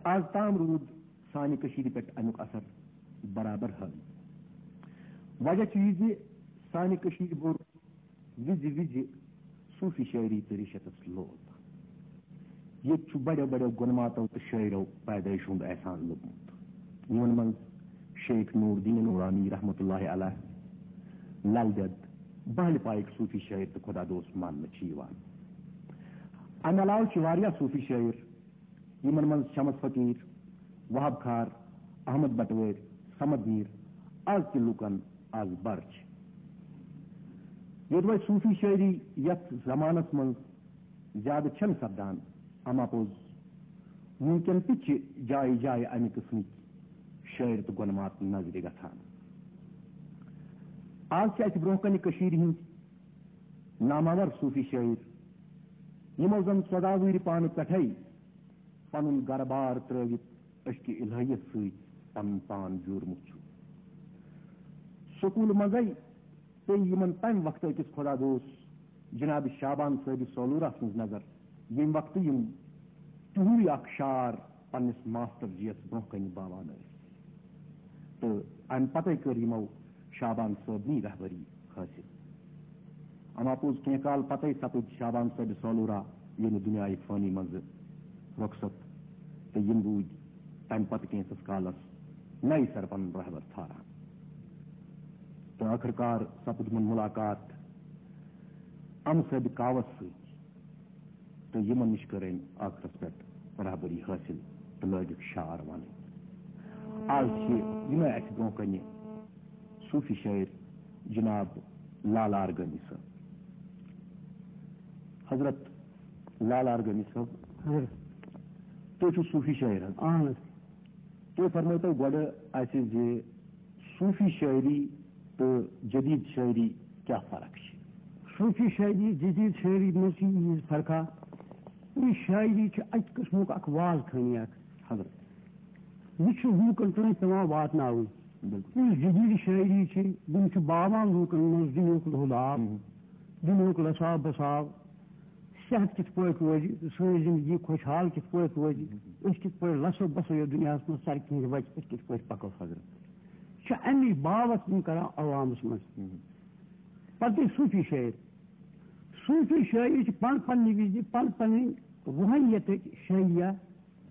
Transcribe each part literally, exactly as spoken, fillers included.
آز تام روٗد سانہِ کٔشیٖرِ پٮ۪ٹھ اَمیُک اثر برابر حٲوی۔ وجہ چھُ یہِ زِ سانہِ کٔشیٖرِ بوٚر وِزِ وِزِ صوٗفی شٲعری تہٕ ریشتس لوب۔ ییٚتہِ چھُ بڑیو بڑیو گۄنماتو تہٕ شٲعرو پیدٲیشہِ ہُنٛد احسان لوٚبمُت، یِمن منٛز شیخ نور الدین اورانی رحمتہ اللہ علیہ، لل دٮ۪د، بہلہِ پایِکۍ صوٗفی شٲعر تہٕ خۄدا دوست ماننہٕ چھِ یِوان۔ اَمہِ علاوٕ چھِ واریاہ صوٗفی شٲعر، یِمن منٛز شمس فقیٖر، وہاب کھار، احمد بٹوٲرۍ، صمد میٖر، از تہِ لوٗکن از بر چھِ۔ یوٚدوے صوٗفی شٲعری یتھ زمانس منٛز زیادٕ چھنہٕ سپدان، اما پوٚز وُنکٮ۪ن تہِ چھِ جایہِ جایہِ امہِ قٕسمٕکۍ شٲعر تہٕ گۄنمات نظرِ گژھان۔ از چھِ اسہِ برونٛہہ کنہِ کٔشیٖرِ ہٕنٛدۍ ناماور صوٗفی شٲعر، یِمو زن ژۄداہ وُہرِ پانہٕ پٮ۪ٹھے پنُن گرٕ بار ترٲوِتھ عشقِ الہیت سۭتۍ پنُن پان جوٗرمُت چھُ۔ سکوٗلہٕ منٛزے پیٚیہِ یِمن تمہِ وقتہٕ أکِس خۄدا دوست جناب شابان صٲبِ سولورہ سٕنٛز نظر، ییٚمہِ وقتہٕ یِم تِہُنٛدُے اکھ شعر پننِس ماسٹر جِیَس برونٛہہ کنہِ باوان ٲسۍ۔ تہٕ امہِ پتے کٔر یِمو شابان صٲبنی رہبری حٲصِل۔ اما پوٚز کینٛہہ کال پتے سپٕدۍ شابان صٲبِ سولورہ ییٚمہِ دُنیاہہِ فٲنی منٛزٕ رۄخصت، تہٕ یِم روٗدۍ تمہِ پتہٕ کینٛژس کالس نَیہِ سرٕ پنُن رہبر ژھاران۔ تہٕ ٲخٕر کار سپُد یِمن مُلاقات امہٕ صٲبِ کاوس سۭتۍ، تہٕ یِمن نِش کٔر أمۍ ٲخرس پٮ۪ٹھ رہبری حٲصِل تہٕ لٲگِکھ شعر ونٕنۍ۔ از چھِ یِمے اسہِ برونٛہہ کنہِ صوٗفی شٲعر جناب لال آرگٲمی صٲب۔ حضرت لال آرگٲمی صٲب، حضرت۔ تُہۍ چھِو صوٗفی شٲعر حظ؟ اہن حظ۔ تُہۍ فرمٲیتو گۄڈٕ اسہِ زِ صوٗفی شٲعری تہٕ جدید شٲعری کیٛاہ فرق چھِ؟ صوٗفی شٲعری، جدید شٲعری منٛز چھِ ییٖژ فرقا، یہِ شٲعری چھِ اَکہِ قٕسمُک اکھ واز خٲنی اکھ۔ حضرت۔ یہِ چھُ لوٗکن تام پٮ۪وان واتناوُن۔ بِلکُل۔ یُس جدید شٲعری چھِ، یِم چھِ باوان لوٗکن منٛز دُنیہُک لُہُلاب، مہم۔ دُنیہُک لساب بساب، صحت کِتھ پٲٹھۍ روزِ، سٲنۍ زندگی خۄشحال کِتھ پٲٹھۍ روزِ، مہم۔ أسۍ کِتھ پٲٹھۍ لسو بسو یتھ دُنیاہس منٛز، سرکہِ ہٕنٛدِ وتہِ پٮ۪ٹھ کِتھ پٲٹھۍ پکو۔ حضرت۔ چھِ امی باوتھ یِم کران عوامس منٛز۔ مہم۔ پتہٕ گٔے صوٗفی شٲعر۔ صوٗفی شٲعری چھِ پن پننہِ وِزِ پن پنٕنۍ روحٲنیتٕچ شٲعری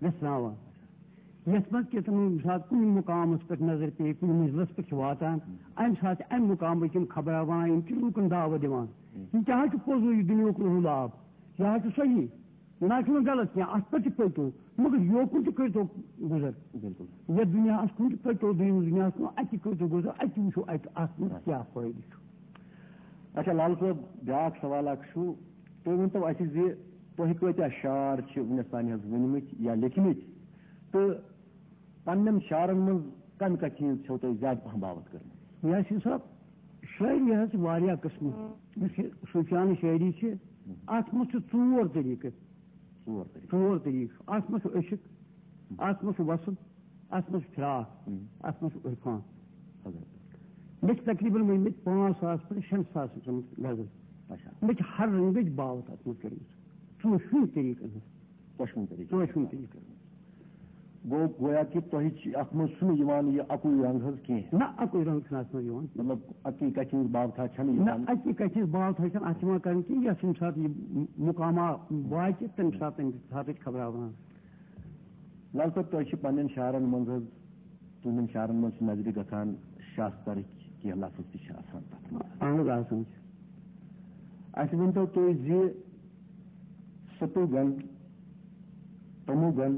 ویژھراوان، یَتھ منٛز کہِ تِمن ساتہٕ کُنہِ مُقامَس پٮ۪ٹھ نظر پیٚیہِ، کُنہِ منزلَس پٮ۪ٹھ چھِ واتان، اَمہِ ساتہٕ چھِ اَمہِ مُقامٕکۍ یِم خبراوان، یِم چھِ لوٗکَن دعوت دِوان۔ یہِ تہِ حظ چھُ پوٚزُے، یہِ دُنیاہُک لُہُل آب، یہِ حظ چھُ صحیح، نہ چھُنہٕ غلط کینٛہہ، اَتھ پٮ۪ٹھ تہِ پٔکِو، مگر یوکُن تہِ کٔرۍتو گُزر۔ بِلکُل۔ یَتھ دُنیاہَس کُن تہِ پٔکِو، دوٚیمِس دُنیاہَس کُن، اَتہِ تہِ کٔرۍتو گُزر، اَتہِ وٕچھو اَتہِ اَتھ منٛز کیٛاہ فٲیدٕ چھُ۔ اچھا لال صٲب، بیٛاکھ سوال اَکھ چھُ، تُہۍ ؤنۍتو اَسہِ زِ تۄہہِ کۭتیٛاہ شعر چھِ وُنِس تام حظ ؤنۍمٕتۍ یا لیکھمٕتۍ؟ تہٕ پننٮ۪ن شعرن منٛز کمہِ کتھِ ہٕنٛز چھَو تۄہہِ زیادٕ پہم باوتھ کٔرمٕژ؟ یاسین صٲب، شٲعری حظ چھِ واریاہ قٕسمہٕ۔ یُس یہِ صوٗفیانہٕ شٲعری چھِ، اَتھ منٛز چھِ ژور طریٖقہٕ۔ ژور طریٖقہٕ۔ ژور طریٖقہٕ۔ اَتھ منٛز چھُ عشق، اَتھ منٛز چھُ وصل، اَتھ منٛز چھُ فراق، ہم۔ اَتھ منٛز چھُ عرفان۔ حضرت۔ مےٚ چھِ تقریٖباً ؤنۍمٕتۍ پانٛژھ ساس پٮ۪ٹھ شیٚن ساسَن تام غزل۔ اچھا۔ مےٚ چھِ ہر رنٛگٕچ باوتھ اَتھ منٛز کٔرمٕژ۔ ژوٚشوٕنی طریٖقن ہٕنٛز۔ ژۄشوٕنی طریٖقن۔ ژۄشوٕنی طریٖقن۔ گوٚو، گویا کہِ تۄہہِ چھِ اَتھ منٛز چھُنہٕ یِوان یہِ اَکُے رنٛگ حظ کینٛہہ۔ نہ، اَکُے رنٛگ چھُنہٕ اَتھ منٛز یِوان۔ مطلب، اَکی کَتھِ ہٕنٛز باوتھا چھَنہٕ نہ، یِوان۔ اَکی کَتھِ ہٕنٛز باوتھا چھَنہٕ اَتھ یِوان کَرنہٕ کینٛہہ، یَتھ ییٚمہِ ساتہٕ یہِ مُقامہ واتہِ، تَمہِ ساتہٕ، تَمہِ ساتہٕ چھِ خبراوان۔ لال صٲب، تۄہہِ چھِ پنٛنٮ۪ن شعرَن منٛز حظ، تُہٕنٛدٮ۪ن شعرَن منٛز چھِ نظرِ گژھان شاسترٕکۍ کینٛہہ لفظ تہِ چھِ آسان تَتھ منٛز۔ اَہَن حظ، آسان چھِ۔ اَسہِ ؤنۍتو تُہۍ زِ ستوگن، تموگن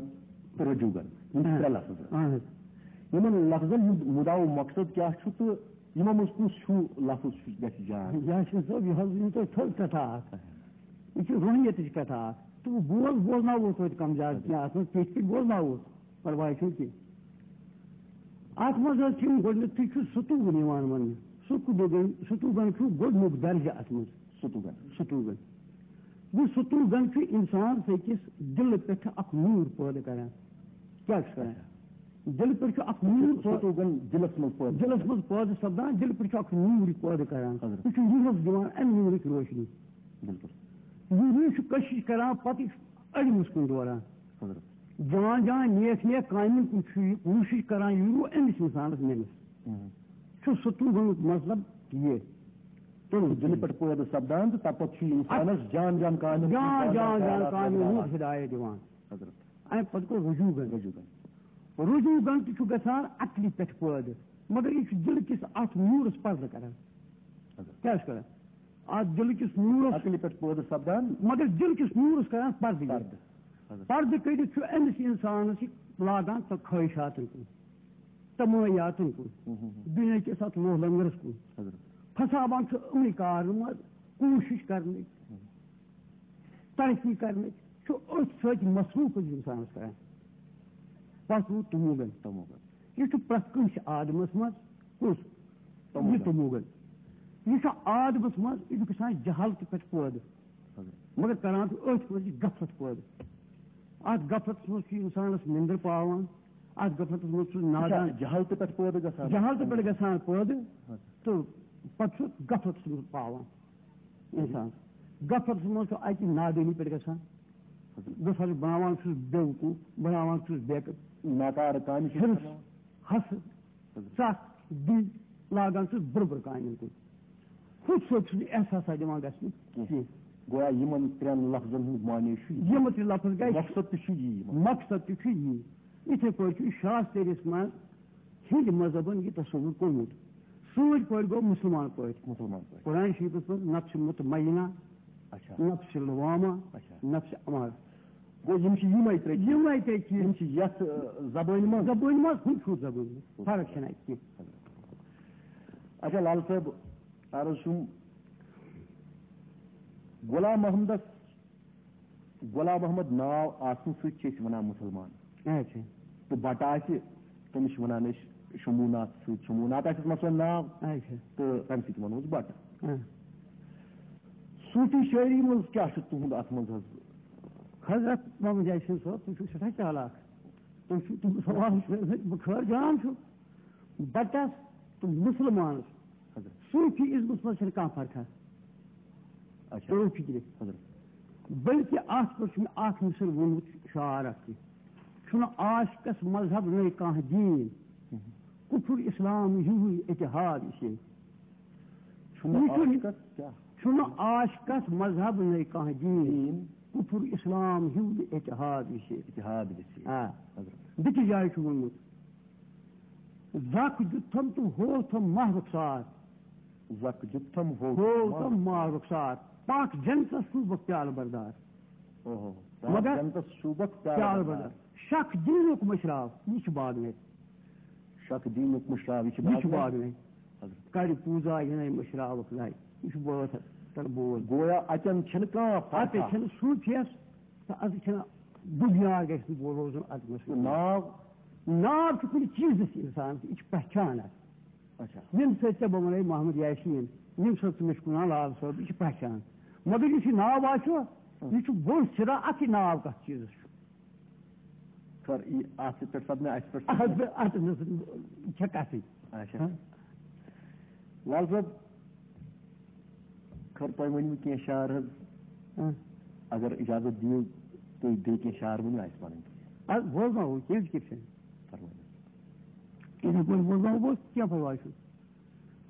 تہٕ رجوگن، یِم چھِ آ۔ ترٛےٚ لفظ۔ اہن حظ۔ یِمن لفظن ہُنٛد مُدا و مقصد کیٛاہ چھُ تہٕ یِمو منٛز کُس ہیوٗ لفظ چھُ، گژھِ جان؟ یاسین صٲب، یہِ حظ ؤنِو تۄہہِ تھٔز کتھا اکھ۔ یہِ چھِ روحنیتٕچ کتھا اکھ۔ تہٕ بہٕ بوز-، بوزناوو توتہِ کم زیادٕ کینٛہہ، اتھ منٛز پیٚٹھۍ پیٚٹھۍ بوزناوو، پرواے چھُنہٕ کینٛہہ۔ اتھ منٛز حظ چھِ یِم گۄڈٕنیتھٕے چھُ ستوگن یِوان وننہٕ۔ ستوگن، ستوگن چھُ گۄڈٕنیُک درجہٕ اتھ منٛز۔ ستوگن۔ ستوگن۔ گوٚو، ستوگن چھُ انسان سٕنٛدِس دِلہٕ پٮ۪ٹھ اکھ نوٗر پٲدٕ کران۔ کیٛاہ چھُ کران؟ دِلہٕ پٮ۪ٹھ چھُ اکھ نوٗر پٲ-، ستوگن دِلس منٛز پٲدٕ۔ دِلس منٛز پٲدٕ سپدان، دِلہٕ پٮ۪ٹھ چھُ اکھ نوٗر پٲدٕ کران۔ حضرت۔ یہِ چھُ روحس دِوان امہِ نوٗرٕچ روشنی۔ بِلکُل۔ یہِ روح چھُ کشش کران، پتہٕ یہِ چھُ اَڑِ منٛز کُن دوران۔ حضرت۔ جان جان نیک نیک کامٮ۪ن کُن چھُ یہِ کوٗشِش کران، یہِ روٗ أمِس اِنسانَس نِنَس۔ ہُم۔ چھُ سُہ تُلنُک مطلب یہِ۔ تُلُن۔ دِلہِ پٮ۪ٹھ پٲدٕ سپدان تہٕ تَمہِ پَتہٕ چھُ اِنسانَس جان جان کامٮ۪ن کُن جان جان جان خیالات کامٮ۪ن ہُنٛد ہدایت دِوان۔ حضرت۔ اَمہِ پَتہٕ گوٚو رجوٗع گنٛج۔ رجوٗع گنٛج۔ رجوٗع گنٛج تہِ چھُ گژھان عقلہِ پٮ۪ٹھ پٲدٕ، مگر یہِ چھُ دِلہٕ کِس اَتھ نوٗرَس پردٕ کران۔ حضرت۔ کیٛاہ چھُ کران؟ اَتھ دِلہٕ کِس نوٗرَس عقلہِ پٮ۪ٹھ پٲدٕ سپدان۔ مگر دِلہٕ کِس نوٗرَس کران پردٕ یہِ۔ پردٕ۔ حضرت۔ پردٕ کٔرِتھ چھُ أمِس اِنسانَس یہِ لاگان تہٕ خٲہِشاتَن کُن، تمٲیاتَن کُن، ہُم، ہُم، ہُم۔ دُنیا کِس اَتھ لوہ لنگرَس کُن۔ حضرت۔ پھساوان چھُ أمنٕے کارَن منٛز کوٗشِش کرنٕچ، ہُم۔ ترقی کرنٕچ، چھُ أتھۍ سۭتۍ مصروٗف أکِس اِنسانَس کران۔ پَتہٕ روٗد تموگن۔ تموگن۔ یہِ چھُ پرٛٮ۪تھ کٲنٛسہِ آدمَس منٛز کُس؟ تموگن۔ یہِ تموگن۔ یہِ چھُ آدمَس منٛز، یہِ چھُ گژھان جہالتہٕ پٮ۪ٹھ پٲدٕ۔ حضرت۔ مگر کران چھُ أتھۍ منٛز یہِ غفلت پٲدٕ۔ اَتھ غفلتَس منٛز چھُ اِنسانَس نِندٕر پاوان، اَتھ غفلتَس منٛز چھُ نادان۔ اچھا، جہالتہٕ پٮ۪ٹھ پٲدٕ گژھان۔ جہالتہٕ پٮ۪ٹھ گژھان پٲدٕ، حضرت۔ تہٕ پَتہٕ چھُ غفلتَس منٛز پاوان اِنسان۔ غفلتَس منٛز چھُ اَتہِ نادٲنی پٮ۪ٹھ گژھان۔ حضرت۔ بہٕ سا بناوان چھُس بیوقوٗف، بناوان چھُس بیقٕل۔ ناکارٕ کامہِ چھِ حِرص، کران۔ حسد، ژکھ، دِل لاگان چھُس بُرٕ بُرٕ کامٮ۪ن کُن۔ خود سوچ چھُنہٕ احساسا دِوان گژھنہٕ کینٛہہ۔ کینٛہہ۔ گویا یِمن ترٛٮ۪ن لفظن ہُنٛد معنی چھُ یہِ۔ یِم تہِ لفظ گٔے مقصد تہِ چھُ یی یِمن۔ مقصد تہِ چھُ یی۔ یِتھے پٲٹھۍ چھُ شاسترِس منٛز ہِنٛدۍ مذہبن یہِ تصوُر کوٚرمُت۔ سۭتۍ پٲٹھۍ گوٚو مُسلمان پٲٹھۍ۔ مُسلمان پٲٹھۍ۔ قرآن شریٖفس منٛز نفس مطمئنہ، اچھا۔ نفس لوامہ، اچھا۔ نفس امارہ۔ گوٚو یِم چھِ یِمے ترٛےٚ چیٖز۔ یِمے ترٛےٚ چیٖز۔ یِم چھِ یتھ، آ، زبٲنۍ منٛز۔ زبٲنۍ منٛز، ہُم چھُ زبٲنۍ منٛز۔ فرق چھنہٕ اَتہِ کینٛہہ۔ اچھا لال صٲب، عرض چھُم، غلام محمدس، غلام محمد ناو آسنہٕ سۭتۍ چھِ أسۍ ونان مُسلمان۔ اچھا۔ تہٕ بٹہٕ آسہِ، تٔمِس چھِ ونان أسۍ شمبھوٗ ناتھ سۭتۍ، شمبھوٗ ناتھ آسٮ۪س مثلاً ناو، اچھا۔ تہٕ تَمہِ سۭتۍ وَنو أسۍ بٹہٕ۔ آ۔ صوٗفی شٲعری منٛز کیٛاہ چھُ تُہُنٛد اَتھ منٛز حظ؟ حضرت محمد یاسین صٲب، تُہۍ چھِو سٮ۪ٹھاہ چالاک۔ تُہۍ چھِو، تُہُنٛد سوال چھُ، بہٕ خٲر جان چھُ۔ بٹس تہٕ مُسلمانس، حضرت۔ صوٗفی ازمس منٛز چھنہٕ کانٛہہ فرقا۔ اچھا۔ تُلِو فِکرِ۔ حضرت۔ بلکہِ اتھ پٮ۪ٹھ چھُ مےٚ اکھ مِثال ووٚنمُت، شعر اکھ تہِ۔ چھُنہٕ عاشقس مذہب نَے کانٛہہ دیٖن۔ ہُم۔ کُفُر اسلام ہیوٗ اتحاد یہِ چھُ۔ چھُنہٕ یہِ چھُنہٕ، عاشقس کیٛاہ؟ چھُنہٕ عاشقس مذہب نَے کانٛہہ دیٖن۔ دیٖن۔ کُفُر اسلام ہیوٗ اتحاد یہِ چھُ۔ اتحاد یہِ چھُ۔ آ۔ حضرت۔ بیٚکِس جایہِ چھُ ووٚنمُت، زکھ دیُتتھم تہٕ ہووتھم ماہ رخسار۔ زکھ دیُتتھم ہووتھم ہووتھم ماہ۔ ماہ رخسار۔ پاک جنتس شوٗبکھ پیالہٕ بردار۔ اوہو۔ پاک مگر جنتس شوٗبکھ پیالہٕ پیالہٕ بردار۔ بردار۔ شک دیٖنُک مٔشراو، یہِ چھُ باغ نَے۔ شک دیٖنُک مٔشراو، یہِ چھُ یہِ چھُ باغ نَے۔ باغ نَے۔ حضرت۔ کرِ پوٗزا یہِ نَے مٔشراوکھ نَے۔ یہِ چھُ بٲتھ تر بول۔ گویا اتٮ۪ن چھِنہٕ کانٛہہ فرقا۔ اتہِ چھِنہٕ صوٗفیس تہٕ اتہِ چھِنہٕ بُگیار گژھِ نہٕ بول روزُن اتہِ منٛز۔ ناو؟ ناو چھُ کُنہِ چیٖزس اِنسانس، یہِ چھِ پہچان اتھ۔ اچھا۔ ییٚمہِ سۭتۍ ژےٚ بہٕ وَنَے محمد یاسین، ییٚمہِ سۭتۍ ژٕ مےٚ چھُکھ وَنان لال صٲب، یہِ چھُ پہچان۔ مگر یُس یہِ ناو آسیو، ہُم۔ یہِ چھُ بوٚڑ سِرا اَتھ یہِ ناو کَتھ چیٖزَس چھُ۔ خٲر، یہِ اَتھ پٮ۪ٹھ سَپدِ نہٕ اَسہِ پٮ۪ٹھ۔ اَتھ پٮ۪ٹھ، اَتھ منٛز چھےٚ کَتھٕے۔ اچھا۔ ہاں۔ لال صٲب، خٲر، تۄہہِ ؤنِو کینٛہہ شعر حظ۔ ہاں۔ اگر اِجازت دِیِو، تُہۍ بیٚیہِ کینٛہہ شعر ؤنِو اَسہِ پَنٕنۍ۔ اَدٕ بوزناوو، کینٛہہ فِکِر چھَنہٕ۔ فرمٲیِو۔ یِتھَے پٲٹھۍ بوزناوو بہٕ، کینٛہہ پرواے چھُنہٕ۔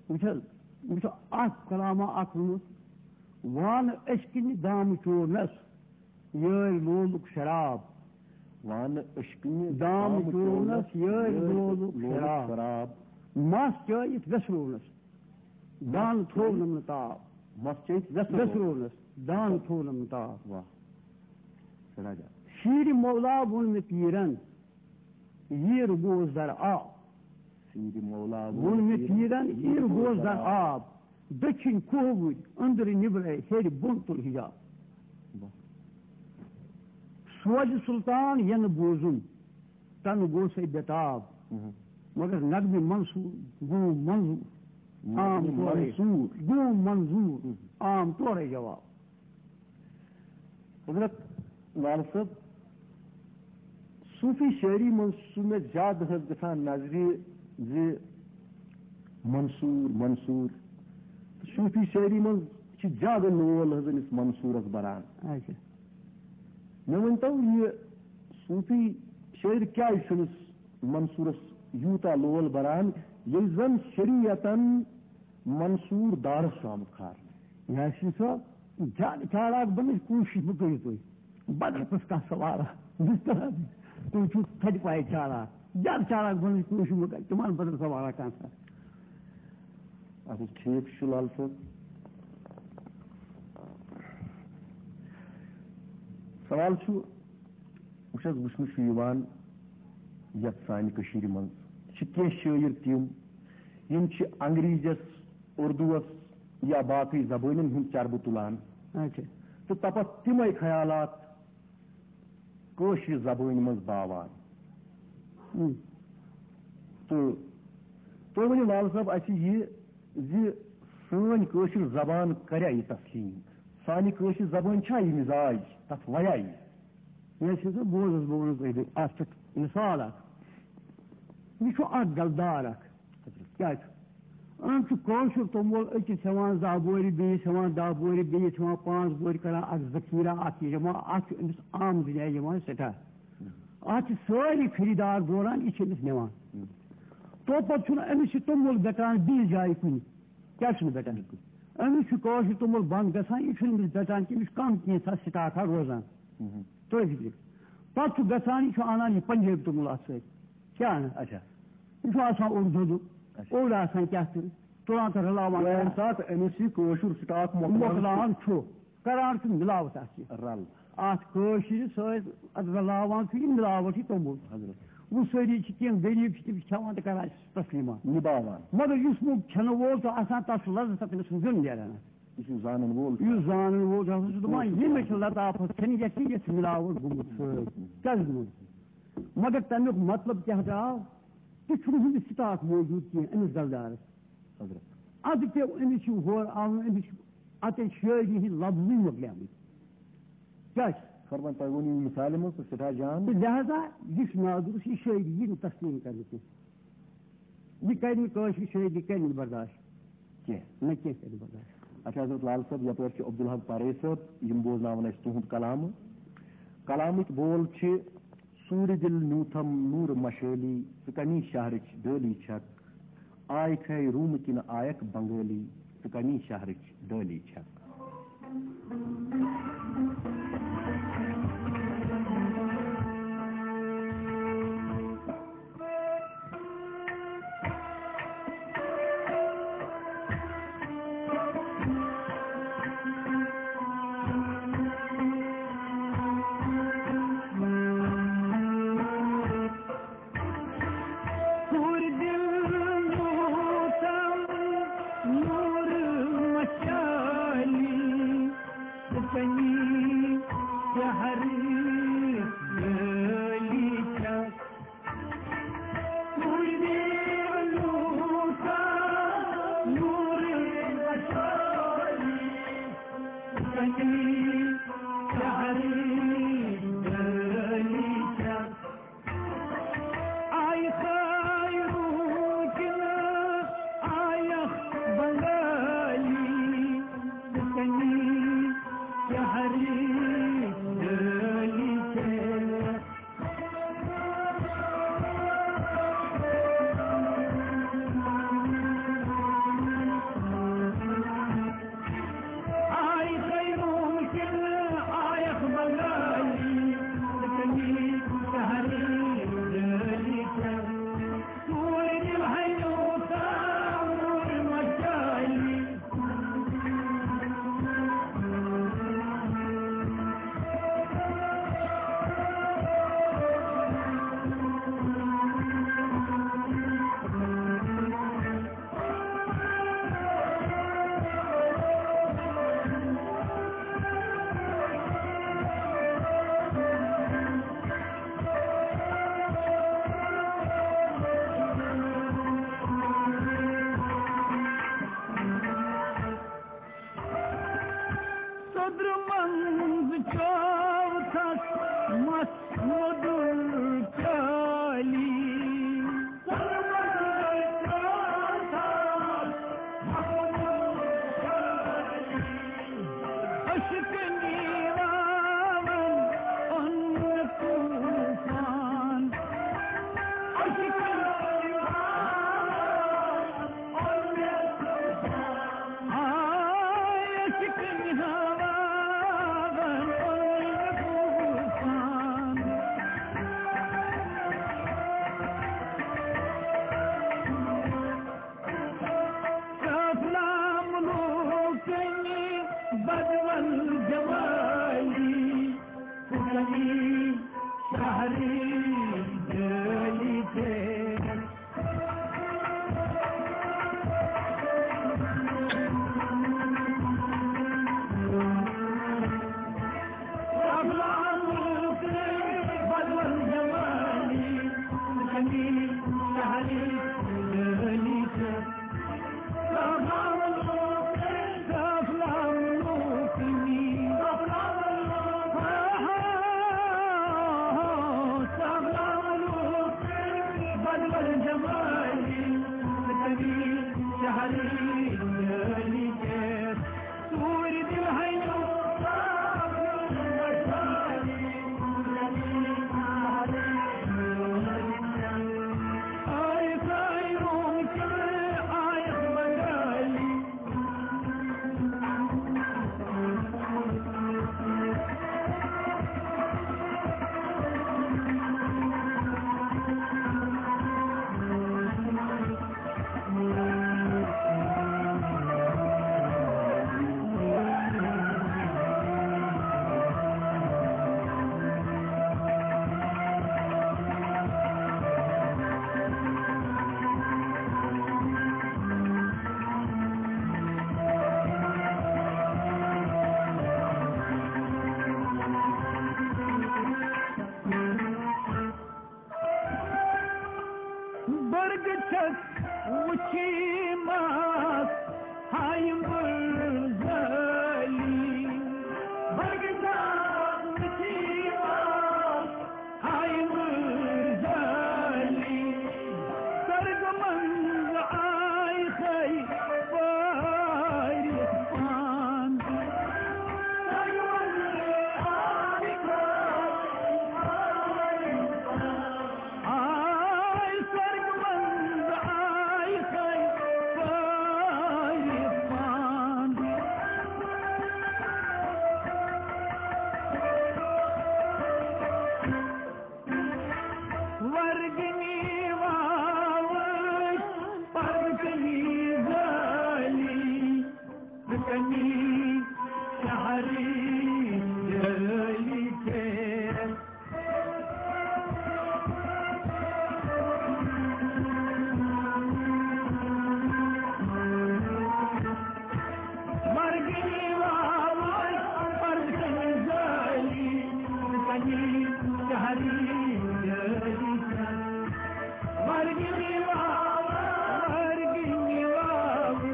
وٕچھ حظ، مےٚ چھُ اکھ کلامہ اکھ ووٚنمُت، وانہٕ أچھ کِنہِ دامہٕ چورنس، یٲرۍ لولُک شراب۔ وانہٕ أچھ کِنہِ دامہٕ دامہٕ چورنس، چورنس، یٲرۍ یٲرۍ لولُک لولُک شراب۔ شراب۔ مس چٲیِتھ وٮ۪سروونس، دانہٕ تھوونم نہٕ تاو۔ مس چٲیِتھ وٮ۪سروونس۔ وٮ۪سروونس، دانہٕ تھوونم نہٕ تاو۔ واہ۔ سٮ۪ٹھاہ جان۔ شیٖرِ مولا ووٚن مےٚ پیٖرن، ییٖر گوس در آب۔ سیٖرِ مولا ووٚن مےٚ پیٖرن، ییٖر گوس در آب۔ دٔچھِنۍ کھووٕرۍ، أنٛدرٕ نیٚبرَے، ہیٚرِ بۄن تُل حجاب۔ واہ۔ سوزِ سُلطان یَنہٕ بوزُن، تَنہٕ گوسَے بے تاب۔ مگر نغمہِ منصور گوم منظور، عام نغمہِ طورے، منصور۔ گوم منظور، عام طورے جواب۔ حضرت لال صٲب، صوٗفی شٲعری منٛز چھُ مےٚ زیادٕ حظ گژھان نظرِ زِ منصوٗر، منصوٗر۔ تہٕ صوٗفی شٲعری منٛز چھِ زیادٕ لول حظ أمِس منصوٗرَس بَران۔ اچھا۔ مےٚ ؤنۍتو، یہِ صوٗفی شٲعر کیٛازِ چھُنہٕ منصوٗرس یوٗتاہ لول بران، ییٚلہِ زن شریعتن منصوٗر دارس چھُ آمُت کھارنہٕ؟ یاسین صٲب، زیادٕ چالاک بننٕچ کوٗشِش مہٕ کٔرِو تُہۍ۔ بدل کُس کانٛہہ سوالہ، بِسترا، تُہۍ چھِو تھدِ پایہِ چالاک۔ زیادٕ چالاک بننٕچ کوٗشِش مہٕ کٔرِو، تِمن بدل سوالہ کانٛہہ سا۔ اَدٕ حظ، ٹھیٖک چھُ، لال صٲب۔ سوال چھُ، وٕچھ حظ، وٕچھنہٕ چھُ یِوان یَتھ سانہِ کٔشیٖرِ منٛز چھِ کینٛہہ شٲعر تِم، یِم چھِ انگریزس، اردوس یا باقٕے زبٲنٮ۪ن ہُنٛد چربہٕ تُلان اچھا۔ تہٕ تپس تِمے خیالات کٲشرِ زبٲنۍ منٛز باوان۔ ہم۔ تہٕ تُہۍ ؤنِو لال صٲب اَسہِ یہِ زِ سٲنۍ کٲشِر زبان کریا یہِ تسلیم؟ سانہِ کٲشِر زبٲنۍ چھا یہِ مِزاج، تَتھ ویا یہِ؟ مےٚ ٲسۍ سا بوز حظ، بہٕ وَنہٕ تۄہہِ بیٚیہِ اَتھ پٮ۪ٹھ مِثال اَکھ۔ یہِ چھُ اَکھ گَلدار اَکھ۔ کیٛاہ چھُ؟ أمۍ چھُ کٲشُر توٚمُل أکِس ہٮ۪وان دَہ بورِ، بیٚیِس ہٮ۪وان دَہ بورِ، بیٚیِس ہٮ۪وان پانٛژھ بورِ، کَران اَکھ ذخیٖرہ، اَکھ یہِ جمع، اَتھ چھُ أمِس عام دُنیا یِوان سٮ۪ٹھاہ۔ اَتھ چھِ سٲری خریٖدار دوران، یہِ چھِ أمِس نِوان۔ تو پَتہٕ چھُنہٕ أمِس یہِ توٚمُل بٮ۪ٹان بیٚیِس جایہِ کُنہِ۔ کیٛازِ چھُنہٕ بٮ۪ٹان؟ أمِس چھُ کٲشُر توٚمُل بنٛد گژھان، یہِ چھُنہٕ أمِس بٮ۪ٹان کینٛہہ، أمِس چھُ کَم کینٛژھا سٹاکھا روزان۔ مہم۔ تُہۍ فِکرِ۔ پَتہٕ چھُ گژھان، یہِ چھُ اَنان یہِ پنجٲبۍ توٚمُل اَتھ سۭتۍ۔ کیٛاہ اَنان؟ اچھا۔ یہِ چھُ آسان اوٚڑ دۄدُک، اچھا۔ اوٚڑ آسان کیٛاہ تہٕ تُلان تہٕ رَلاوان۔ ییٚمہِ ساتہٕ أمِس یہِ کٲشُر سٹاک مۄکلاوان مۄکلاوان چھُ، کَران چھُ مِلاوَٹھ اَتھ یہِ۔ رَل۔ اَتھ کٲشرِ سۭتۍ اَتھ رَلاوان چھُ یہِ مِلاوَٹھ یہِ توٚمُل۔ حضرت۔ وۄنۍ سٲری چھِ، کینٛہہ غریٖب چھِ، تِم چھِ کھٮ۪وان تہٕ کَران چھِ تسلیٖما۔ نِباوان۔ مگر یُس نہٕ کھٮ۪نہٕ وول چھُ آسان، تَتھ چھُ لذت تَتھ تٔمِس سُنٛد زیُن نیران۔ یُس زانَن وول چھُ۔ یُس زانَن وول چھُ آسان، سُہ چھُ دَپان، یہِ مےٚ چھِ لطافت کھٮ۪نہِ، یَتھ چھِ یَتھ مِلاوَٹھ گوٚمُت سۭتۍ۔ کیٛازِ گوٚمُت؟ مگر تَمیُک مطلب کیٛاہ درٛاو؟ تہِ چھُنہٕ ہُمِس سٹاک موجود کینٛہہ أمِس گلدارس۔ حضرت۔ اَدٕ پیوٚو أمِس یہِ ہورٕ آوُن، أمِس چھِ اَتہِ شٲعری ہِنٛدۍ لفظٕے مۄکلیمٕتۍ۔ کیٛاہ چھِ؟ فرمان تۄہہِ ووٚنوُ یہِ مثالہِ منٛز تہٕ سٮ۪ٹھاہ جان۔ تہٕ لہذا یہِ چھُ نادُرُست، یہِ شٲعری یی نہٕ تسلیٖم کرنہٕ کینٛہہ۔ یہِ کرِ نہٕ کٲشِر شٲعری کرِ نہٕ برداشت۔ کینٛہہ۔ نہ کینٛہہ کرِ نہٕ برداشت۔ اچھا حضرت لال صٲب، یپٲرۍ چھِ عبدالحق پارے صٲب، یِم بوزناوَن اَسہِ تُہُنٛد کلامہٕ۔ کلامٕکۍ بول چھِ، سوٗرِ دِل نیوٗتھم نوٗر مشٲلی، ژٕ کمی شہرٕچ ڈٲلی چھکھ۔ آے کھے روٗمہٕ کِنہٕ آیکھ بنگٲلی، ژٕ کمی شہرٕچ ڈٲلی چھکھ۔ جمالی، تنی شہری جالی کے، سور دل ہے آئے سائے روم کے، آئے بنگالی۔ برگ چک وچی ماس ہائیں برزالی۔ برگ چک وچی ماس ہائیں برزالی۔ سرگ منز آئی خی پاری پان۔ سرگ منز آئی خی پاری پان۔ آئے سرگ منز آئے سائے پاری پان۔ ورگنی واوش پرگنی زالی۔ کنی شہری جلی کے۔ مرگی واوش پرزن زالی، کنی شہری جلی کے۔ مرگی واوش، مرگی واوش،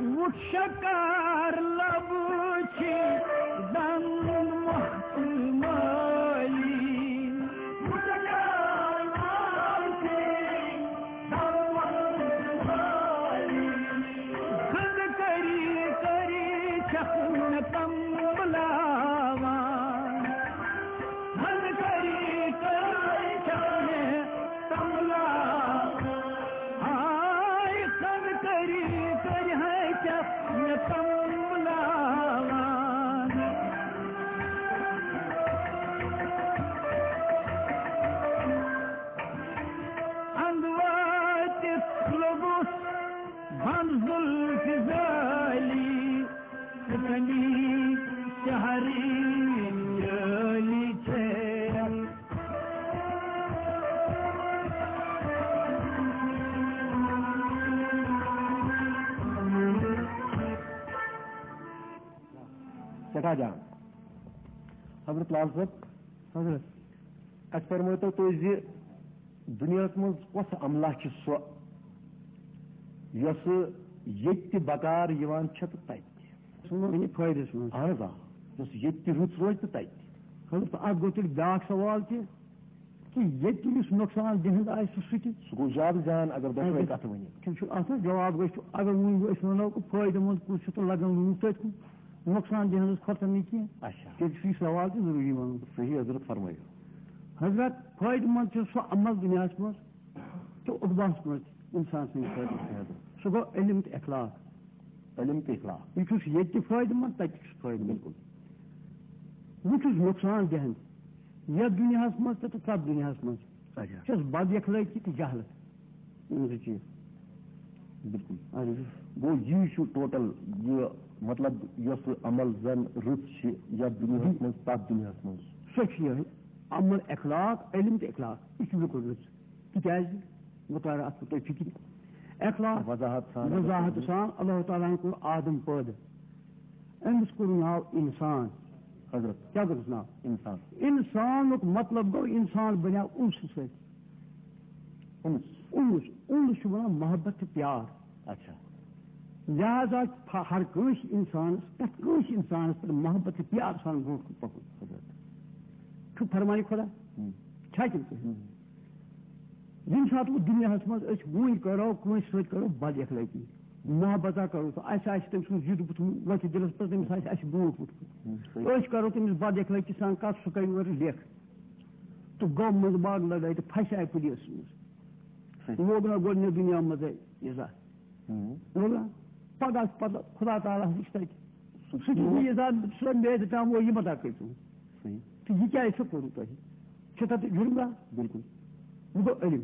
وُچھ شکار لبہٕ چھِ دنٛد مۄختہٕ مٲلی۔ وُچھ شکار لبہٕ چھِ دنٛد مۄختہٕ مٲلی۔ خنٛد کٔری کٔری چھکھ نہٕ تم بُلاوان۔ خنٛد کٔری کٔری چھکھ نہٕ تم بُلاوان۔ ہاے خنٛد کٔری کٔری ہے چھکھ نہٕ تم بُلاوان۔ اندٕ وٲتِتھ لوٚگُس بنٛد زُلفہِ زٲلی۔ سکنی شہری جٲلی چھے۔ سٮ۪ٹھاہ جان۔ حضرت لال صٲب، حضرت، اَسہِ فرمٲیتو تُہۍ زِ دُنیاہَس منٛز کۄس املاک چھِ سۄ، یۄسہٕ ییٚتہِ تہِ بکار یِوان چھےٚ تہٕ تَتہِ تہِ؟ سُہ وَنہِ فٲیدَس منٛز۔ اَہَن حظ، آ۔ یۄس ییٚتہِ تہِ رٕژ روزِ تہٕ تَتہِ تہِ۔ حضرت، اَتھ گوٚو تیٚلہِ بیٛاکھ سوال تہِ، کہِ ییٚتہِ یُس نۄقصان دِہُنٛد آسہِ، سُہ تہِ۔ سُہ گوٚو زیادٕ جان اگر دۄشوَے اَدٕ کَتھٕ ؤنِو۔ تِم چھِ اَتھ منٛز جواب گژھِ، اگر وۄنۍ أسۍ وَنو کہِ فٲیدٕ منٛد کُس چھُ تہٕ لَگان لوٗکھ تٔتھۍ کُن، نۄقصان دِہُنٛد کھۄتہٕ نہٕ کینٛہہ۔ اچھا۔ تیٚلہِ چھُ یہِ سوال تہِ ضروٗری وَنُن۔ صحیح حضرت فرمٲیِو۔ حضرت، فٲیدٕ منٛد چھُ سُہ عمل دُنیاہَس منٛز تہٕ عقباہَس منٛز تہِ اِنسان سٕنٛدِ خٲطرٕ۔ سُہ گوٚو علم تہٕ اخلاق۔ علم تہٕ اخلاق۔ یہِ چھُس ییٚتہِ تہِ فٲیدٕ منٛد، تَتہِ تہِ چھُس فٲیدٕ منٛد۔ بِلکُل۔ وۄنۍ چھُس نۄقصان دِہَن یَتھ دُنیاہَس منٛز تہٕ تَتھ دُنیاہَس منٛز۔ اچھا۔ چھَس بد اخلٲقی تہٕ جہالت۔ یِم زٕ چیٖز۔ بِلکُل۔ اَہَن حظ۔ گوٚو یی چھُ ٹوٹل یہِ، مطلب، یۄس عمل زَن رٕژ چھِ یَتھ دُنیاہَس منٛز، تَتھ دُنیاہَس منٛز۔ سۄ چھِ یِہوٚے عمل، اخلاق، علم تہٕ اخلاق۔ یہِ چھُ بِلکُل رٕژ۔ تِکیٛازِ؟ بہٕ تارٕ اَتھ پٮ۪ٹھ تۄہہِ فِکرِ۔ اخلاق، وضاحت سان۔ وضاحت سان، اللہ تعالیٰ ہَن کوٚر آدم پٲدٕ۔ أمِس کوٚر ناو اِنسان۔ حضرت۔ کیٛاہ کوٚرُس ناو؟ اِنسان۔ اِنسانُک مطلب گوٚو، اِنسان بنیٛاو اُنسہٕ سۭتۍ۔ اُنس۔ اُنس، اُنس چھُ وَنان محبت تہٕ پیار۔ اچھا۔ لہذا چھُ ہر کٲنٛسہِ اِنسانَس، پرٛٮ۪تھ کٲنٛسہِ اِنسانَس پٮ۪ٹھ محبت تہٕ پیار سان برونٛٹھ کُن پَکُن۔ حضرت۔ چھُ فرمانہِ خدا۔ ہم۔ چھا کِنہٕ کِہیٖنۍ؟ ہم۔ ییٚمہِ ساتہٕ وۄنۍ دُنیاہَس منٛز أسۍ وٕنۍ کَرو، کٲنٛسہِ سۭتۍ کَرو بد اخلٲقی، محبت ہا کَرو، تہٕ اَسہِ آسہِ تٔمۍ سُنٛد زیُٹھ بُتھ وۄتھِ دِلَس پٮ۪ٹھ، تٔمِس آسہِ اَسہِ برونٛٹھ وُچھمُت۔ ہم، صحیح۔ أسۍ کَرو تٔمِس بد اخلٲقی سان کَتھ، سُہ کَرِ اورٕ لیکھ۔ تہٕ گوٚو منٛزٕ باگ لڑٲے تہٕ پھسے پُلیٖسَس منٛز۔ صحیح۔ لوگ نہ گۄڈٕنیتھ دُنیا منٛزے یہِ زَتھ۔ ہم۔ لوگ نہ؟ پگاہ چھُ پتہٕ خدا تعالیٰ ہَس نِش تَتہِ۔ سُہ سُہ چھُ یہِ زَتھ، سُہ میلہِ تام وۄنۍ یہِ متا کٔرِو۔ صحیح۔ تہٕ یہِ کیٛازِ چھُ کوٚرمُت تۄہہِ؟ چھُ تَتھ جُرم گژھان؟ بِلکُل۔ یہِ گوٚو علم۔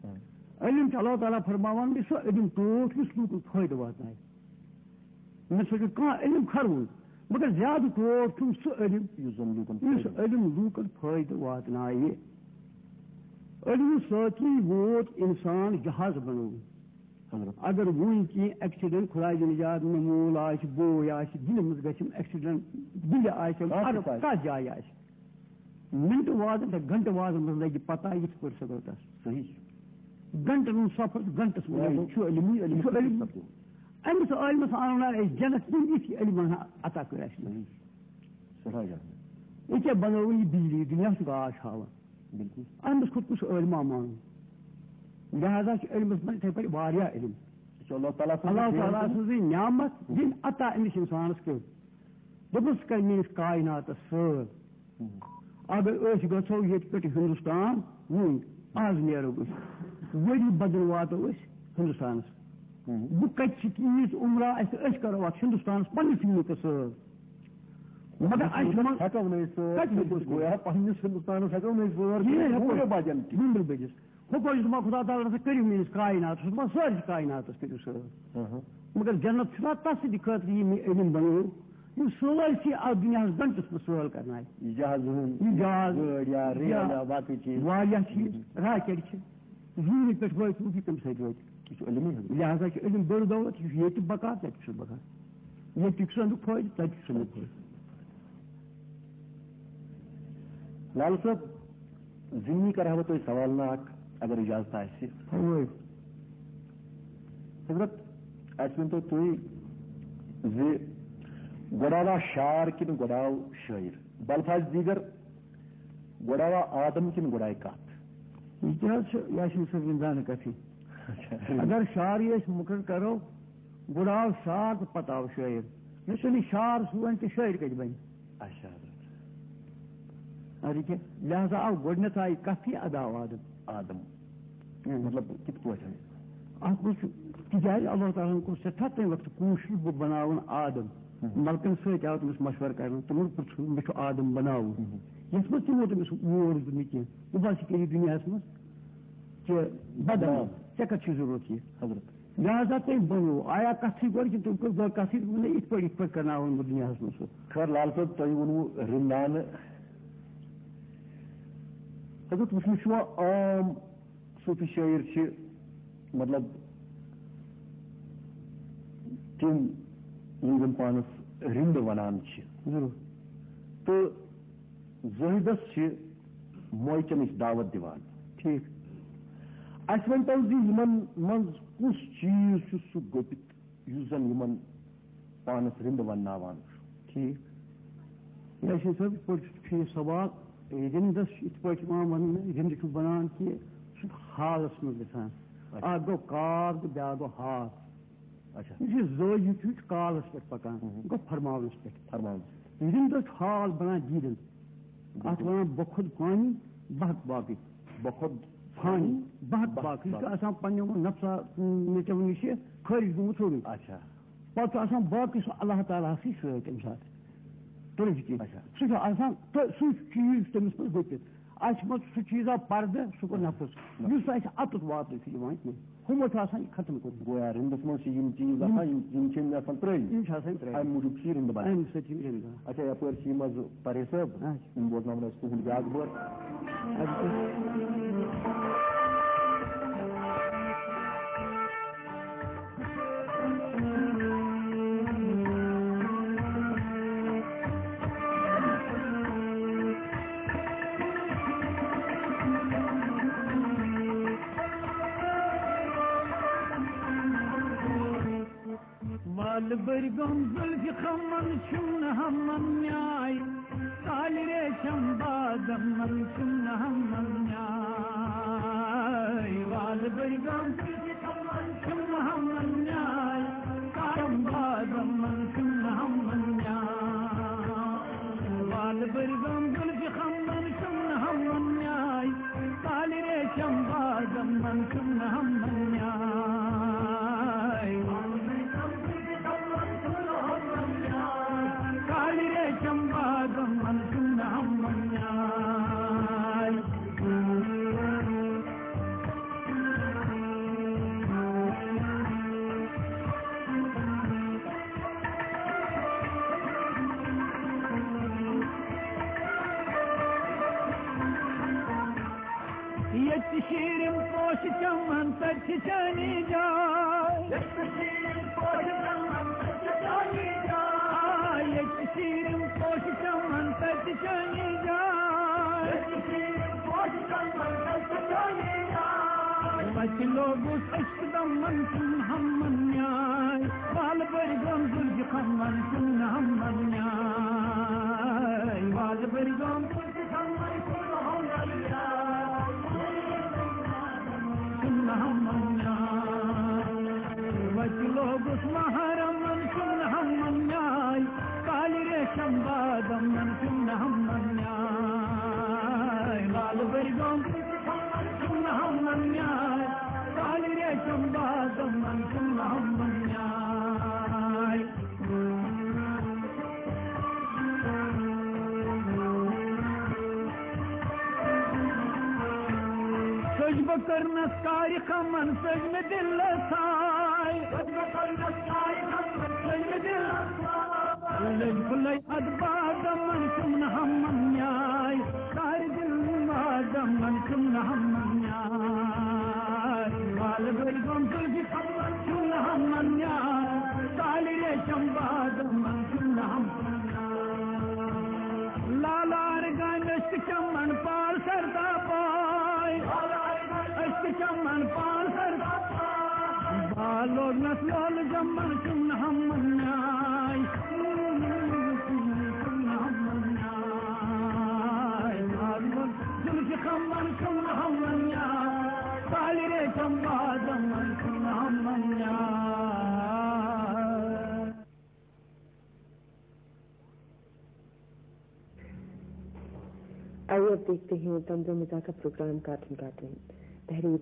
ہاں۔ علم چھُ اللہ تعالیٰ فرماوان، یہِ سُہ علم ٹوٹھ یُس لوٗکَن فٲیدٕ واتنایہِ۔ مےٚ سۭتۍ چھُ کانٛہہ علم کھرٕوُن، مگر زیادٕ ٹوٹھ چھُم سُہ علم، یُس زَن لوٗکَن یُس فٲیدٕ۔ علم لوٗکَن فٲیدٕ واتنایہِ۔ علمہٕ سۭتی ووت اِنسان جہاز بنووُن۔ حضرت۔ اگر وُنہِ کینٛہہ ایکسیڈنٹ، خداے دِنہٕ یاد، مےٚ مول آسہِ، بوے آسہِ، دِلہِ منٛز گژھِ ایکسیڈنٹ، دِلہِ آسہِ، کانٛہہ تہِ عرب آسہِ۔ کَتھ جایہِ آسہِ، مِنٹہٕ وادَن تہٕ گھنٹہٕ وادَن منٛز لَگہِ پَتہ یِتھ پٲٹھۍ سُہ گوٚو تَس۔ صحیح۔ گھنٹَن ہُنٛد سفر چھُ گھنٹَس منٛز۔ یہِ چھُ علمٕے، علم یہِ چھُ علم۔ سَپدُن۔ أمِس عٲلمَس آو نہ أسۍ جنت، تٔمۍ یُتھ یہِ علم عطا کٔر اَسہِ۔ صحیح۔ سٮ۪ٹھاہ جان۔ یہِ کیٛاہ بَنٲوٕن یہِ بجلی، دُنیا چھُ گاش ہاوان۔ بِلکُل۔ أمِس کھوٚت کُس عٲلما مانُن؟ لہذا چھُ علمَس منٛز یِتھَے پٲٹھۍ واریاہ علم۔ یہِ چھُ اللہ تعالیٰ سٕنٛز اللہ تعالیٰ سٕنٛزٕے نعمت، ییٚمۍ عطا أمِس اِنسانَس کٔر۔ دوٚپُن، سُہ کَرِ میٛٲنِس کایناتَس سٲر۔ اگر أسۍ گژھو ییٚتہِ پٮ۪ٹھ ہِندُستان وُنۍ، آز نیرو أسۍ، ؤری بدل واتو أسۍ ہِندُستانَس۔ ہُم۔ بہٕ کَتہِ چھِ تیٖژ عمرا اَسہِ، أسۍ کَرو اَتھ ہِندُستانَس پنٛنِس مُلکَس سۭتۍ۔ مگر اَسہِ منٛز ہٮ۪کو نہٕ أسۍ سٲر کَتہِ ہٮ۪کو أسۍ گویا پنٛنِس ہِندُستانَس ہٮ۪کو نہٕ أسۍ سٲر کٔرِتھ، کِہیٖنۍ ہٮ۪کو نہٕ۔ وُمرِ بَجَن تہِ۔ وُمرِ بٔجِس۔ ہُہ گوٚو یُس ما خدا تعالیٰ ہسا کٔرِو میٛٲنِس کایناتَس، سُہ دَپان سٲرسٕے کایناتَس کٔرِو سٲر۔ اہاں۔ مگر جنت چھُنہ تَس سٕنٛدِ خٲطرٕ یہِ مےٚ علم بَنوو، یُس سٲرسٕے اَتھ دُنیاہَس گنٛٹَس منٛز سٲل کَرنایہِ۔ یہِ جہاز ہُنٛد، یہِ جہاز، گٲڑۍ یا ریل یا یا باقٕے چیٖز۔ واریاہ چیٖز، راکٮ۪ٹ چھِ۔ زوٗنہِ پٮ۪ٹھ وٲتۍ لوٗکھ، یہِ کَمہِ سۭتۍ وٲتۍ؟ یہِ چھُ علمٕے حظ۔ لہذا چھُ علم بٔڑ دولت، یہِ چھُ ییٚتہِ بَکار، تَتہِ چھُ بَکار۔ ییٚتہِ چھُ اَمیُک فٲیدٕ، تَتہِ چھُ اَمیُک فٲیدٕ۔ لال صٲب، زِمنی کرٕ ہا بہٕ تۄہہِ سوال نہٕ اکھ، اگر اجازت آسہِ۔ فرمٲیِو۔ حضرت، اَسہِ ؤنۍتو تُہۍ زِ گۄڈٕ آوا شعر کِنہٕ گۄڈٕ آو شٲعر؟ بلفاظ دیگر، گۄڈٕ آوا آدم کِنہٕ گۄڈٕ آیہِ کتھ؟ یہِ تہِ حظ چھُ یاسین صٲب سٕنٛدِ زانہِ کتھِ۔ اچھا۔ اگر شعرٕے أسۍ مُقرر کرو، گۄڈٕ آو شعر تہٕ پتہٕ آو شٲعر۔ مےٚ چھُنہٕ یہِ شعر سُوٕنۍ تہٕ شٲعر کتہِ بنہِ؟ اچھا حضرت۔ اَدٕ کیٛاہ؟ لہذا آو گۄڈٕنٮ۪تھ آیہِ کتھ یہِ، ادا آو آدم۔ آدم۔ اۭں۔ مطلب کِتھ پٲٹھۍ؟ اتھ منٛز چھُ، تِکیٛازِ اللہ تعالیٰ ہن کوٚر سٮ۪ٹھاہ تَمہِ وقتہٕ کوٗشِش، بہٕ بناوَن آدم۔ اۭں۔ ملکن سۭتۍ آو تٔمِس مشورٕ کرنہٕ، تِمو پرٛژھ، مےٚ چھُ آدم بناوُن۔ اۭں۔ یتھ منٛز تِمو تٔمِس ووٹ دیُت نہٕ کینٛہہ، دوٚپُن، ژٕ کٔرِو دُنیاہس منٛز کہِ بدل، نعم۔ ژےٚ کتھ چھُے ضروٗرت یہِ؟ حضرت۔ لہذا تٔمۍ بنوو، آیا کتھٕے گۄڈٕ کِنہٕ تٔمۍ کٔر گۄڈٕ کتھٕے، دوٚپُن، نہ، یِتھ پٲٹھۍ، یِتھ پٲٹھۍ کرناوَن بہٕ دُنیاہَس منٛز سُہ۔ خٲر لال صٲب، تۄہہِ ووٚنوُ رِنٛدانہٕ۔ حضرت، وٕچھنہٕ چھُ یِوان عام صوٗفی شٲعر چھِ، مطلب، تِم یِم زَن پانَس رِنٛدٕ وَنان چھِ۔ ضروٗر۔ تہٕ زٲہدَس چھِ مویہِ چٮ۪نٕچ دعوت دِوان۔ ٹھیٖک۔ اَسہِ ؤنۍتو زِ یِمَن منٛز کُس چیٖز چھُ سُہ گوٚپِتھ یُس زَن یِمَن پانَس رِنٛدٕ وَنناوان چھُ؟ ٹھیٖک۔ یاسین صٲب، یِتھ پٲٹھۍ چھُ یہِ سوال، رِنٛدَس چھُ یِتھ پٲٹھۍ یِوان وَننہٕ، رِنٛدٕ چھُ بَنان کہِ سُہ چھُ حالَس منٛز گژھان۔ اچھا۔ اَکھ گوٚو کال تہٕ بیٛاکھ گوٚو حال۔ اچھا۔ یُس یہِ زٲوِج چھُ، یہِ چھُ کالَس پٮ۪ٹھ پَکان، مہم۔ گوٚو فرماونَس پٮ۪ٹھ۔ فرماونَس۔ رِنٛدَس چھُ حال بَنان دیٖدَن۔ بِلکُل۔ اَتھ وَنان بۄکھُد پانی، بحق باقی۔ بخود فانی۔ بحق بحق باقی۔ یہِ چھُ آسان پننیو نفسا، نیٚچو نِش خٲرج گوٚمُت سورُے۔ اچھا۔ پتہٕ چھُ آسان باقی سُہ اللہ تعالیٰ ہسٕے سۭتۍ تَمہِ ساتہٕ۔ تُلِتھ کِنۍ۔ اچھا۔ سُہ چھُ آسان تہٕ سُہ چیٖز تٔمِس منٛز گوٚژھِتھ۔ اَسہِ منٛز سُہ چیٖزا پردٕ، سُہ گوٚو نفس۔ نفس۔ یُس اَسہِ اَتُتھ واتنہٕ چھُ یِوان کینٛہہ۔ ہُمو چھُ آسان یہِ ختم کوٚرمُت۔ گویا رِندَس منٛز چھِ یِم چیٖز یِم آسان، یِم، یِم چھِ أمۍ آسان ترٛٲومٕتۍ۔ یِم چھِ آسان ترٛٲومٕتۍ۔ اَمہِ موٗجوٗب چھِ یہِ رِندٕ بَنان۔ اَمہِ سۭتۍ چھِ یِم رِندٕ بَنان۔ اچھا، یَپٲرۍ چھِ یِم حظ پرے صٲب، اچھا۔ یِم بوزناوَن اَسہِ تُہُنٛد بیٛاکھ بٲتھ۔ اچھا۔ وال برگم زلف خمن شمن ہمن نیای، کال ریشم بادمن شمن ہمن نیای۔ وال برگم زلف خمن شمن ہمن نیای، کالم بادمن شمن ہمن نیای۔ وال برگم زلف خمن شمن ہمن نیای، کال ریشم بادمن شمن ہمن نیای۔ کالہِ ریشم بادم منسوٗن ہم منیاے۔ ییٚتہِ چھِ شیٖرِم پوشہِ چمن، تَتہِ چھِ چٲنی جاے۔ ییٚتہِ چھِ شیٖرِم پوشہِ چمن، تَتہِ چھِ چٲنی جاے۔ آ، ییٚتہِ چھِ شیٖرِم پوشہِ چمن، تَتہِ چھِ چٲنی جاے۔ ییٚتہِ چھِ شیٖرِم پوشہِ چمن، تَتہِ چھِ چٲنی جاے۔ وَتہِ لوگُس عشق دمن، چھُم ہم منیاے۔ بالہٕ بٔرۍ گوٚم زُلفہِ خمن، چھُم نہٕ ہم منیاے۔ بالہٕ بٔرۍ گوٚم وتہِ لوگُس محرمن، چھُم نہٕ ہم منیاے۔ کالہِ ریشم بادمن، چھُم نہٕ ہم منیاے۔ لال بٔرۍ گوٚم، چھُم نہٕ ہم منیاے۔ کالہِ ریشم بادمن، چھُم نہٕ ہم منیاے۔ سٔج بہٕ کٔرنَس کارِ کمن، سٔج مےٚ دِلس ساے۔ سٔج مےٚ کٔرنَس کارِ کمن، سٔج مےٚ دِلس ساے۔ لٔج پھُلے اَتھ بادمن، چھُم نہٕ ہم منیاے۔ کارِ دِل بادمن، چھُم نہٕ ہم منیاے۔ وال بٔرۍ گوٚم تُلفہِ کمن، چھُم نہٕ ہم منیاے۔ کالہِ ریشم بادمن، چھُم نہٕ ہم منیاے۔ لالار گامہِ أسۍ تہِ چمن پال سردا پاے۔ أسۍ تہِ چمن پال سردا پاے۔ بال لوگنس لول جمن، چھُم نہٕ ہم منیاے۔ چھُم نہٕ ہم منیاے۔ لال لوگ جُلفہِ خمن، چھُم نہٕ ہم منیاے۔ کالہِ ریشم بادمن، چھُم نہٕ ہم منیاے۔ आइए अब देखते हैं तंजुम मिर्जा का प्रोग्राम कार्टून कार्टून। तहरीर